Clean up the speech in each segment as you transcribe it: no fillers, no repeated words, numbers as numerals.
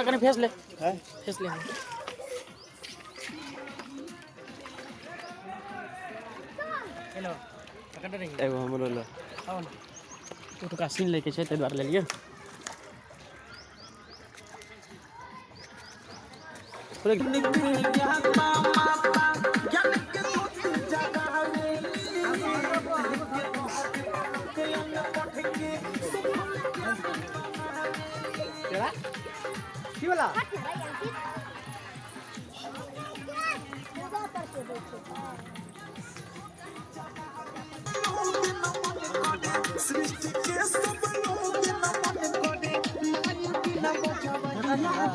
कनि फेस ले, फेस ले। हेलो, एगो हमरो ल। ओतुका सीन लैके छै, ताहि दुआरे लेलियै। की वाला?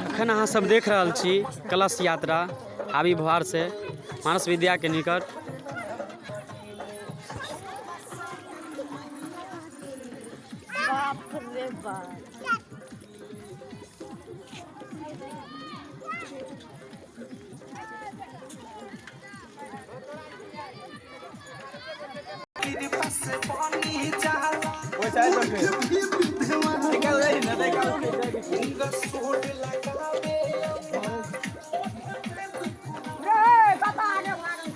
एखन अहाँ सब देख रहल छी कलश यात्रा हावी भुआर से मानस विद्या के निकट। बाप रे बाप। वो चाय पर निकाल रही ना, निकाल। पापा आगे भागल।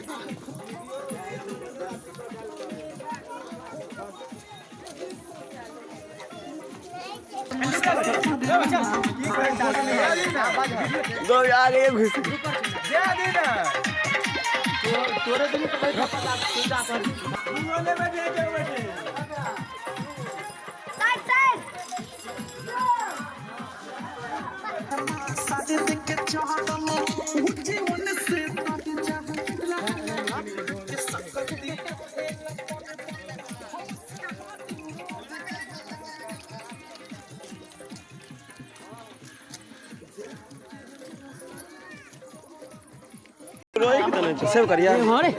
दो आगे घुस दे दे ना तोरे तो नहीं बैठे बैठे। Side side. सेव करिया। अरे।